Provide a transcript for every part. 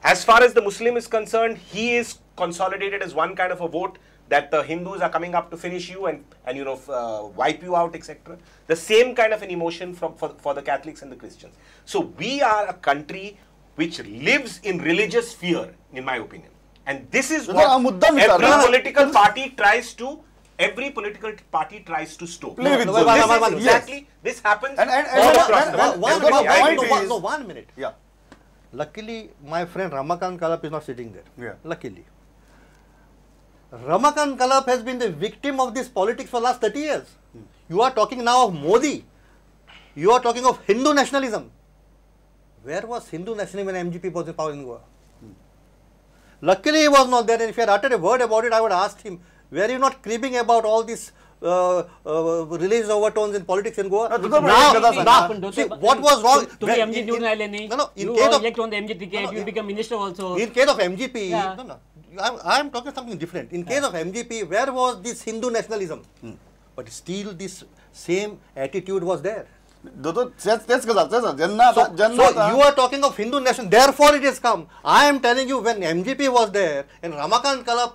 As far as the Muslim is concerned, he is consolidated as one kind of a vote that the Hindus are coming up to finish you and you know wipe you out, etc. The same kind of an emotion for the Catholics and the Christians. So we are a country which lives in religious fear, in my opinion. And this is what every political party tries to. Every political party tries to stoke. Play with so this is exactly, yes. This happens all across the world. 1 minute. Yeah. Luckily, my friend Ramakant Kalap is not sitting there. Yeah. Luckily. Ramakant Kalap has been the victim of this politics for the last 30 years. You are talking now of Modi. You are talking of Hindu nationalism. Where was Hindu nationalism when MGP was in power in Goa? Luckily, he was not there, and if he had uttered a word about it, I would have asked him, were you not cribbing about all these religious overtones in politics in Goa? No, now, see, what was wrong? You elect on the MG ticket, you become minister also. In case of MGP, yeah. No, I am talking something different. In case of MGP, where was this Hindu nationalism? But still this same attitude was there. So you are talking of Hindu nation, therefore it has come. I am telling you, when MGP was there and Ramakant Kalap,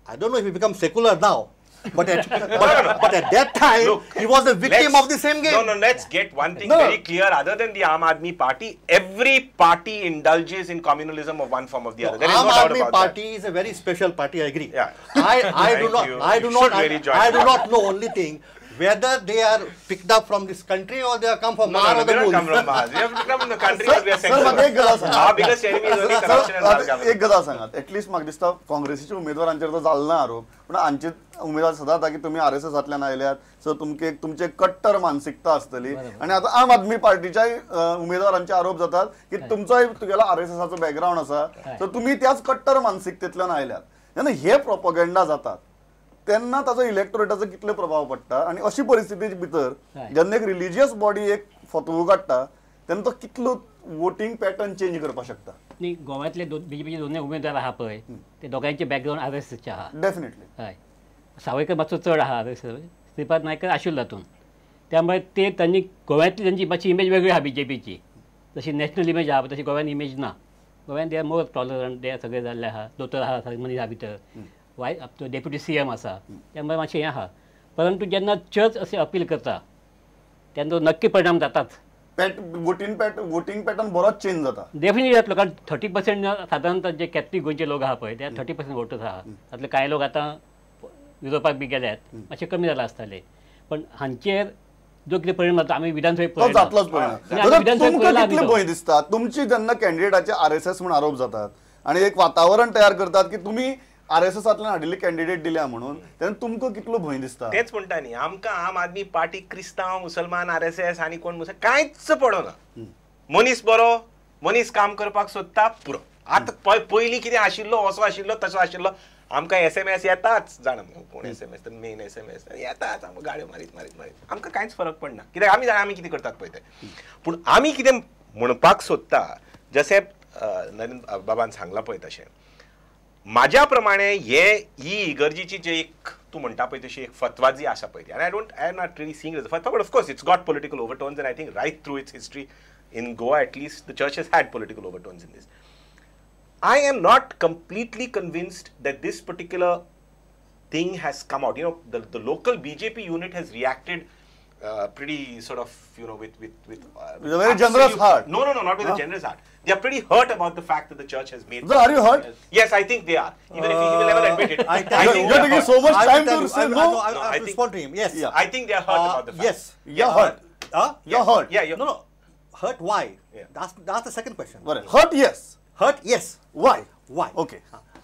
I don't know if he become secular now, but at, but at that time, look, he was the victim of the same game. No, let's get one thing very clear. Other than the Aam Aadmi Party, every party indulges in communalism of one form or the other. There is no doubt about that. Aam Aadmi Party is a very special party, I agree. Yeah. I do not know only thing, whether they are picked up from this country or they have come from Mars or the moon. They don't come from Mars. They have come from the country where we are sensible. Our biggest enemy is only corruption and malgovernance. एक गजाल सांगात, at least म्हाका दिसता काँग्रेसीच्या उमेदवारांचेर तो जालो ना आरोप, पूण हांचे उमेदवार सदांच जाता की तुमी आरएसएसांतल्यान आयल्यात, सो तुमके तुमचे कट्टर मानसिकता आसतली. आनी आतां आम आदमी पार्टीच्याय उमेदवारांचे आरोप जातात की तुमचोय तुगेलो आरएसएसाचो बॅकग्रावंड आसा, सो तुमी त्याच कट्टर मानसिकतेंतल्यान आयल्यात. तेन्ना हे प्रोपोगेंडा जातात तेन्ना ताजो इलेक्टोरेटाचो कितलो प्रभाव पडटा आनी अशी परिस्थिती भितर जेन्ना एक रिलिजियस बॉडी एक फतवो काडटा तेन्ना तो कितलो वोटींग पॅटर्न चेंज करपाक शकता. न्ही, गोव्यांतले बीजेपीचे दोनूय उमेदवार आहा पळय, ते दोगांयचे बॅकग्रावंड आर एस एसचे आहा. डेफिनेटली. हय, सावयकर मातसो चड आहा R S S, Shripad Naik आशिल्लो तातूंत, त्यामुळे ते तांणी गोव्यांतली तांची मातशी इमेज वेगळी आहा बीजेपीची. जशी नॅशनल इमेज आहा तशी गोव्यान इमेज ना. गोव्यान they are more tolerant, ते सगळे जाल्ले आहा, दोतोर आहा मनीस आहा भितर, वाय डेप्युटी सी एम आसा, त्यामुळे मातशें हें आहा. परंतु जेन्ना चर्च अशें अपील करता तेन्ना तो नक्की परिणाम जाताच. वोटींग पॅटर्न बरोच चेंज जाता. डेफिनेटली जातलो, कारण 30% सादारणतः जे कॅथलीक गोंयचे लोक आहा पळय ते 30% वोटर्स आहा. तातले कांय लोक आतां युरोपाक बी गेल्यात, मातशें कमी जाला आसतले, पण हांचेर जो कितें परिणाम जाता आमी विधानसभेक पळयला. जातलोच परिणाम. तुमकां कितले भंय दिसता तुमची जेन्ना कॅन्डिडेटाचे आरएसएस म्हूण आरोप जातात आनी एक वातावरण तयार करतात की तुमी आरएसएसांतल्यान हाडिल्ले कॅन्डिडेट दिल्या म्हणून, तेन्ना तुमकां कितलो भंय दिसता? तेच म्हणटा न्ही, आमकां आम आदमी पार्टी क्रिस्तांव मुसलमान आरएसएस आनी कोण मुसलमान कांयच पडना. मनीस बरो, मनीस काम करपाक सोदता, पुरो. आतां पयलीं कितें आशिल्लो, असो आशिल्लो, तसो आशिल्लो, आमकां एसएमएस येताच जाणा, कोण एसएमएस तर मेन एसएमएस येताच, आमकां गाडयो मारीत मारीत मारीत आमकां कांयच फरक पडना, कित्याक आमी जाणा आमी कितें करतात पळय तें. पूण आमी कितें म्हणपाक सोदता, जशें नरेंद्र बाबान सांगलां पळय तशें, म्हाज्या प्रमाणे हे ही इगर्जीची जी एक तूं म्हणटा पळय तशी एक फतवा जी आसा पळय ती, आनी I am not really seeing it fatwa, but of course it's got political overtones, and I think right through its history in Goa at least the church has had political overtones in this. I am not completely convinced that this particular thing has come out. You know, the local BJP unit has reacted pretty sort of, you know, with a very generous heart. No, not with a generous heart. They are pretty hurt about the fact that the church has made. So are you hurt? Yes, I think they are. Even if he will never admit it. I think you're taking so much time to say no. I have to respond to him. Yes. Yeah. I think they are hurt about the fact. Yes. You're hurt. Huh? You're hurt. Yeah. No. Hurt why? Yeah. That's the second question. Hurt, yes. Hurt, yes. Why? Why? Okay.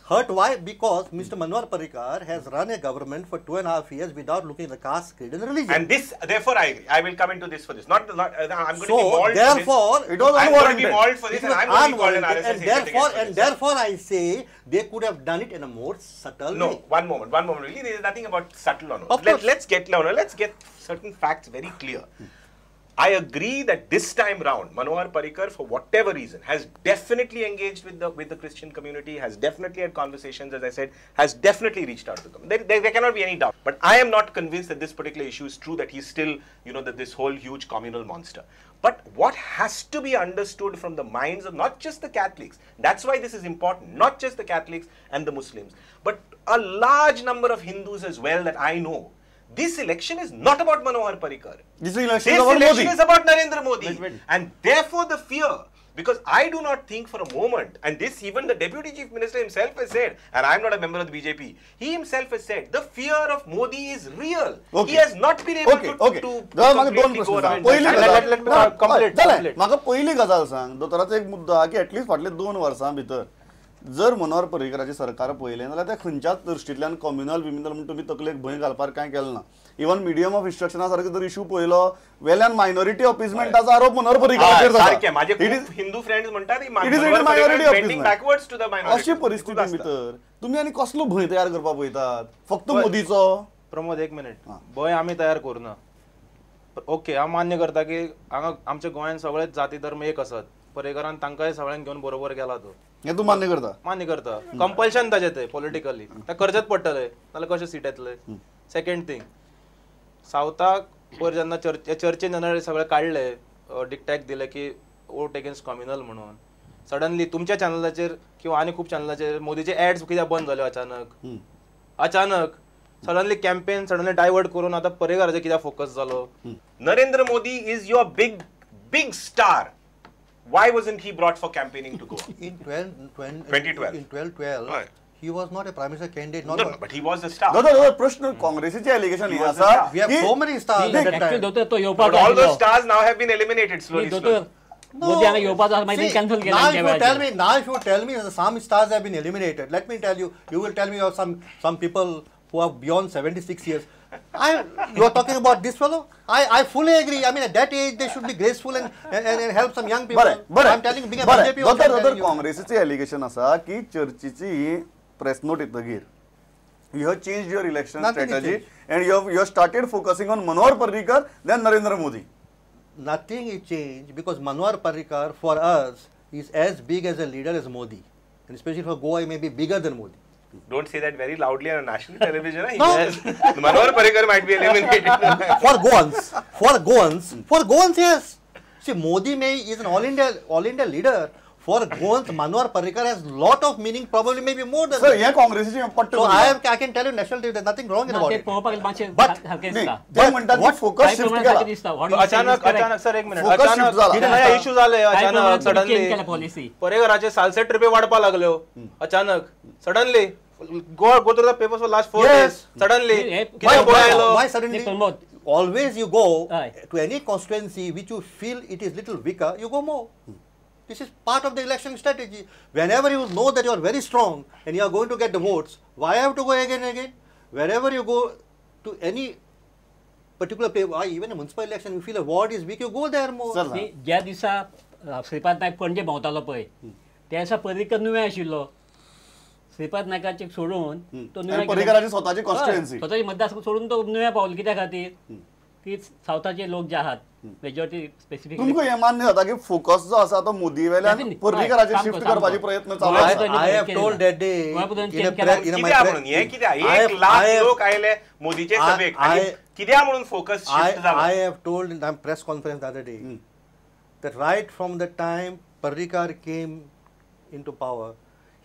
Hurt why? Because Mr. Manohar Parrikar has run a government for 2.5 years without looking at the caste, creed and religion. And this, therefore, I agree. I will come into this for this. I'm going to be mauled. Therefore, it was unwarranted. I'm going to be mauled for this, and I'm going to be called an RSS agent. And therefore, I say they could have done it in a more subtle way. No, one moment. Really, there is nothing about subtle or not. Let's get certain facts very clear. I agree that this time round, Manohar Parrikar, for whatever reason, has definitely engaged with the Christian community, has definitely had conversations, as I said, has definitely reached out to them. There cannot be any doubt. But I am not convinced that this particular issue is true, that he's still, you know, that this whole huge communal monster. But what has to be understood from the minds of not just the Catholics, that's why this is important, not just the Catholics and the Muslims, but a large number of Hindus as well that I know. This election is not about Manohar Parrikar. This election is about Narendra Modi. Wait, wait. And therefore the fear, because I do not think for a moment, and this even the Deputy Chief Minister himself has said, and I am not a member of the BJP, he himself has said, the fear of Modi is real. Okay. He has not been able to completely go around. Let me complete. म्हाका पयली गजाल सांग, दोतोराचो एक मुद्दो आहा की at least फाटले 2 वर्सां भितर जर मनोहर पर्रीकराचें सरकार पळयलें जाल्यार ते खंयच्याच दृश्टींतल्यान कम्युनल विम्युनल म्हूण तुमी तकलेक भंय घालपाक कांय केलें ना. इवन मिडियम ऑफ इन्स्ट्रक्शना सारको जर इशू पळयलो वेल्यान मायनॉरिटी अपिजमेंटाचो आरोप मनोहर पर्रीकराचेर जाता. माझे हिंदू फ्रेंड्स म्हणटात अशी परिस्थिती भितर तुमी आनी कसलो भंय तयार करपाक पळयतात फक्त मोदीचो? प्रमोद, एक मिनिट, भंय आमी तयार करुना. ओके, हांव मान्य करता की हांगा आमच्या गोंयांत सगळे जाती धर्म एक आसात. पर्रीकरान तांकांय सगळ्यांक घेवन बरोबर गेला तो. हें तूं मान्य करता? मान्य करता. कंपल्शन ताजें तें पॉलिटिकली तें करचेंच पडटलें, नाल्यार कशें सीट येतलें. सेकंड थिंग, सावथाक पयर जेन्ना चर्चेन जेन्ना सगळें काडलें, डिक्टॅक दिलें की वोट अगेन्स्ट कम्युनल म्हणून, सडनली तुमच्या चॅनलाचेर किंवा आनी खूब चॅनलाचेर मोदीचे एड्स कित्याक बंद जाल्यो अचानक? अचानक सडनली कॅम्पेन सडनली डायवर्ट करून आतां पर्रीकराचेर कित्याक फोकस जालो? Narendra Modi is your big big star. Why wasn't he brought for campaigning to Goa? In 2012. In 2012, right. He was not a prime minister candidate. Not no, but he was a star. No, no, प्रश्न काँग्रेसीचे allegation हे आसा. We have so many stars at that time. But all those stars now have been eliminated slowly. slowly. Modi हांगा येवपाचो आसा, मागीर cancel केला. Now if you tell me some stars have been eliminated, let me tell you, you will tell me of some people who are beyond 76 years. You are talking about this fellow? I fully agree. I mean, at that age, they should be graceful and help some young people. बरें, I'm telling you, being a BJP also, I'm telling you. काँग्रेसीचे allegation आसा की चर्चीची press note येतगीर you have changed your election strategy and you have started focusing on Manohar Parrikar than Narendra Modi. Nothing is changed because Manohar Parrikar for us is as big as a leader as Modi, and especially for Goa, he may be bigger than Modi. Don't say that very loudly on national television. No. Yes. Manohar Parrikar might be eliminated. For Goans, yes. See, Modi is an all India leader. For Goans, Manohar Parrikar has lot of meaning, probably maybe more than. Sir, yeah, Congress is. So I can tell you national TV, there's nothing wrong about it. But what focus shift केला? अचानक sir एक minute, अचानक नया issue झाले अचानक suddenly पर्रीकराचे Salcete ट्रिपे वाढपाक लागल्यो अचानक suddenly. Go through the papers for last 4 days. Suddenly, why suddenly? Always you go to any constituency which you feel it is little weaker, you go more. This is part of the election strategy. Whenever you know that you are very strong and you are going to get the votes, why have to go again and again? Wherever you go to any particular place, why even a municipal election, you feel a ward is weak, you go there more. ज्या दिसा श्रीपाद नायक पणजे भोंवतालो पळय त्या दिसा पर्रीकर नुवें आशिल्लो. श्रीपाद नायकाचे सोडून तो पर्रीकराची स्वताची कॉन्स्टिट्युएन्सी स्वताची मतदारसंघ सोडून तो नुवें पावलो. कित्या खातीर की सावथाचे लोक जे आहात मेजॉरिटी स्पेसिफिक. तुमकां हें मान्य जाता की फोकस जो आसा तो मोदी वेल्यान पर्रीकराचेर शिफ्ट करपाचे प्रयत्न चालू आसा? I have told that day कित्याक म्हणून हें कित्याक 1 लाख लोक आयले मोदीचे सभेक कित्याक म्हणून फोकस शिफ्ट जालो? I have told in my press conference the other day that right from the time Parrikar came into power,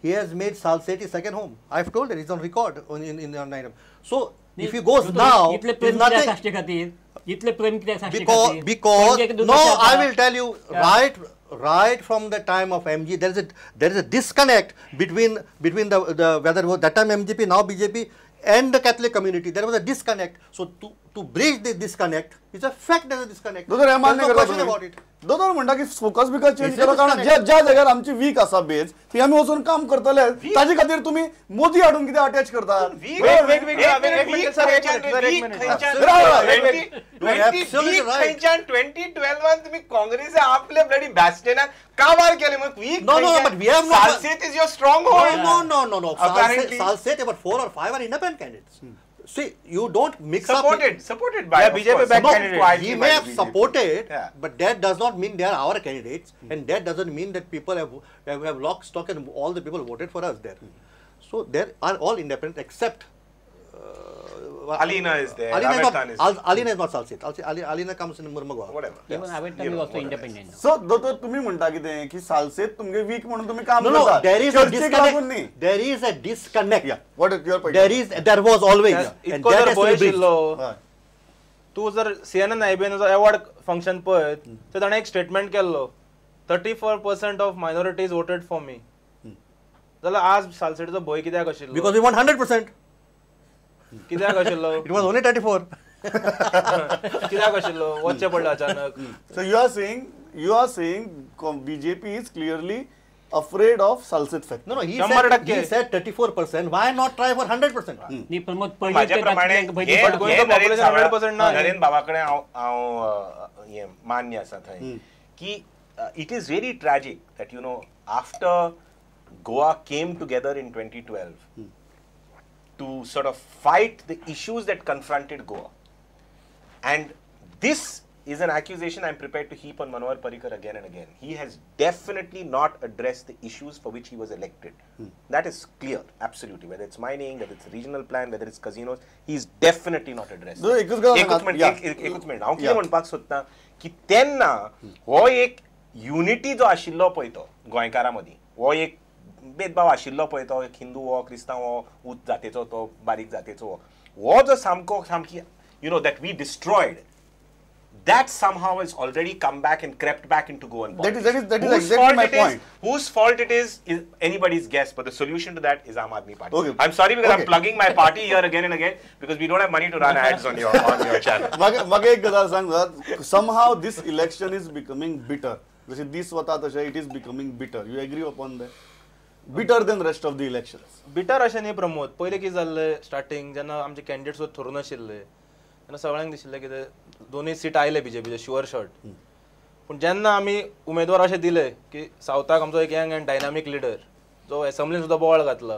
he has made Salcete his second home. I have told it, it's on record in on item. So if he goes now, there's nothing. Because no, I will tell you, right from the time of MG, there is a disconnect between the whether it was that time MGP, now BJP, and the Catholic community. There was a disconnect. So to bridge the disconnect, it's a fact there is a disconnect. There's no question about it. दोतोर म्हणटा की focus because change केलो कारण ज्या ज्या जाग्यार आमची week आसा बेज थंय आमी वचून काम करतले, ताजे खातीर तुमी मोदी हाडून कितें अटॅच करतात? खंयच्यान 2012 तुमी काँग्रेस आपले ब्लडी बॅस्टेनाक काबार केले मग weak. No, no, but we have not. Salcete is your stronghold. No, no, no, no. Salcete, about 4 or 5 are independent candidates. See, you don't mix supported, up. Supported by BJP backed candidates. He may have supported, yeah, but that does not mean they are our candidates, and that doesn't mean that people have locked, stock, and all the people voted for us there. So there are all independent except Alina is there. Alina is not Salcete. Alina comes in Mormugao. Whatever. Even Avettam is also independent. So दोतोर तुम्ही म्हणता कितें की सालसेत तुमगे week म्हणून तुम्ही काम No, करता. there is a disconnect. There is a disconnect. Yeah. What is your point? There was always. And इतको that जर has to भंय be bridged. आशिल्लो तूं जर CNN IBN award function पळयत तर ताणें एक स्टेटमेंट केल्लो 34% of minorities voted for me. जाल्यार आज सालसेटीचो भंय कित्याक आशिल्लो? Because we want 100%. कित्याक आशिल्लो? It was only 34. कित्याक आशिल्लो? वचचें पडलें अचानक. So you are saying BJP is clearly afraid of Salcete factor. No, he said 34%. Why not try for 100%? न्ही प्रमोद पयलीं माझ्या प्रमाणे नरेंद्र बाबा कडेन हांव हें मान्य आसा थंय की it is very tragic that you know after Goa came together in 2012 to sort of fight the issues that confronted Goa. And this is an accusation I'm prepared to heap on Manohar Parrikar again and again. He has definitely not addressed the issues for which he was elected. That is clear, absolutely. Whether it's mining, whether it's regional plan, whether it's casinos, he's definitely not addressed. एकूच minute, हांव कितें म्हणपाक सोदता की तेन्ना हो एक unity जो आशिल्लो पळय तो गोंयकारां मदीं, हो एक भेदभाव आशिल्लो पळय तो एक हिंदू हो, क्रिस्तांव हो, उच्च जातीचो तो, बारीक जातीचो हो, जो सामको सामकी you know that we destroyed, that somehow has already come back and crept back into Goan politics. That is exactly my point. Whose fault it is anybody's guess, but the solution to that is Aam Aadmi Party. Okay. I'm sorry because I'm plugging my party here again and again because we don't have money to run ads on your channel. म्हाका एक गजाल सांग, somehow this election is becoming bitter. जशें दीस वता तशें it is becoming bitter. You agree upon that? Bitter than rest of the elections. Bitter अशें न्ही प्रमोद. पयलीं कितें जाल्लें स्टार्टिंग जेन्ना आमचे कॅन्डिडेट्स थरून आशिल्ले तेन्ना सगळ्यांक दिशिल्लें कितें दोनूय सीट आयले बीजेपीचे शुअर शॉट. पूण जेन्ना आमी उमेदवार अशे दिले की सावथाक आमचो एक यंग अँड डायनामीक लिडर जो एसेंब्लीन सुद्दां बोवाळ घातला,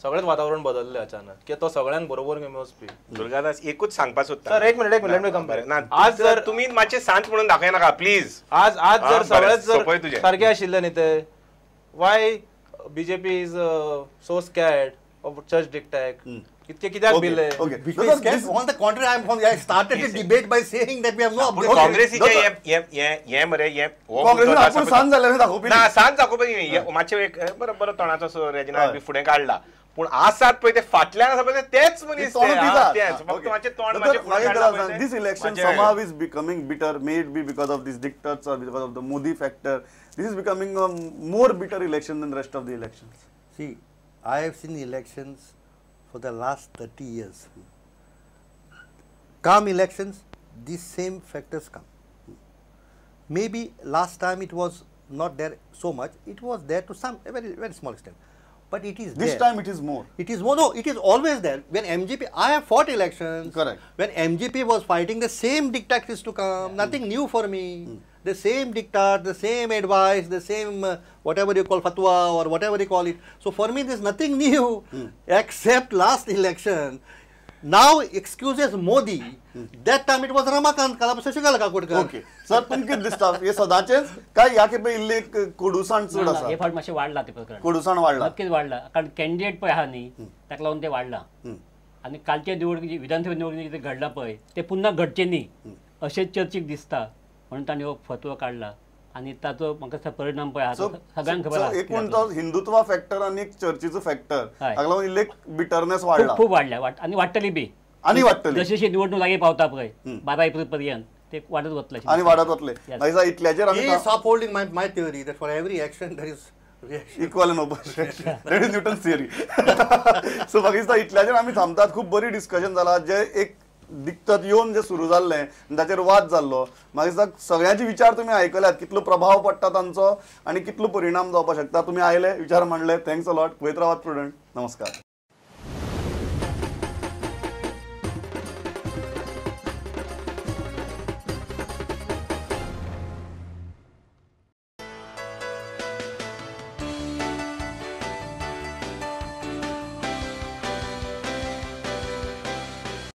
सगळेंच वातावरण बदललें अचानक की तो सगळ्यांक बरोबर घेवन वचपी. दुर्गादास एकूच सांगपाक सोदता सर, एक मिनिट. ना आज जर तुमी मातशें शांत म्हणून दाखयनाका प्लीज. आज आज जर सगळेच जर सारके आशिल्ले न्ही ते, why BJP is so scared of church diktat? इतके कित्याक भिले? On the contrary, I started the debate by saying that we have no objection. काँग्रेसीचे हे मरे हे सांज जाल्यार दाखोवपी ना, सांज दाखोवपी मातशें एक बरो बरो तोंडाचो रेजिनाल्ड बी फुडें काडला, पूण आसात पळय ते फाटल्यान आसा पळय तेच मनीस, तेच फक्त मातशें तोंड मातशें फुडें काडलां पळय. This election somehow is becoming bitter, may it be because of these diktats or because of the Modi factor. This is becoming a more bitter election than the rest of the elections. See, I have seen elections for the last 30 years. Come elections, these same factors come. Maybe last time it was not there so much. It was there to some, a very, very small extent. But it is this there. Time it is more. It is more. No, it is always there. When MGP, I have fought elections. Correct. When MGP was fighting, the same diktat used to come. Nothing new for me. The same diktat, the same advice, the same whatever you call fatwa or whatever you call it. So for me, there's nothing new except last election. Now excuses Modi. That time it was Ramakant Kalap, Shashikala Kakodkar. Okay. Sir, तुमकां दिसता हे सदांचेच काय ह्या खेपे इल्ली कोडूसाण चड आसा? हे फावट मातशें वाडलां तें प्रकरण. कोडूसाण वाडलां, नक्कीच वाडलां, कारण कॅन्डिडेट पळय आहा न्ही ताका लागून तें वाडलां. आनी कालचे निवडणुकी, विधानसभा निवडणुकी कितें घडलां पळय तें पुन्हा घडचें न्ही अशें चर्चीक दिसता म्हणून तांणी हो फतवो काडला आनी ताचो म्हाका दिसता परिणाम पळय आहा सगळ्यांक खबर आहा. एकूण तो हिंदुत्वा फॅक्टर आनी एक चर्चीचो फॅक्टर ताका लागून इल्ले बिटरनेस वाडला, खूब वाडल्या आनी वाडटली बी, आनी वाडटली जशी जशी निवडणूक लागीं पावता पळय 12 एप्रील पर्यंत ते वाडत वतले आनी वाडत वतले. इतल्याचेर He is upholding my theory that for every action there is reaction. Equal and opposite reaction. That is Newton's theory. So म्हाका दिसता इतल्याचेर आमी थांबतात. खूब बरी डिस्कशन जाला, जे एक दिक्कत येवन जे सुरू जाल्लें ताचेर वाद जाल्लो, म्हाका दिसता सगळ्यांचे विचार तुमी आयकल्यात, कितलो प्रभाव पडटा तांचो आनी कितलो परिणाम जावपाक शकता. तुमी आयले, विचार मांडले, thanks a lot. पळयत रावात प्रुडंट. नमस्कार.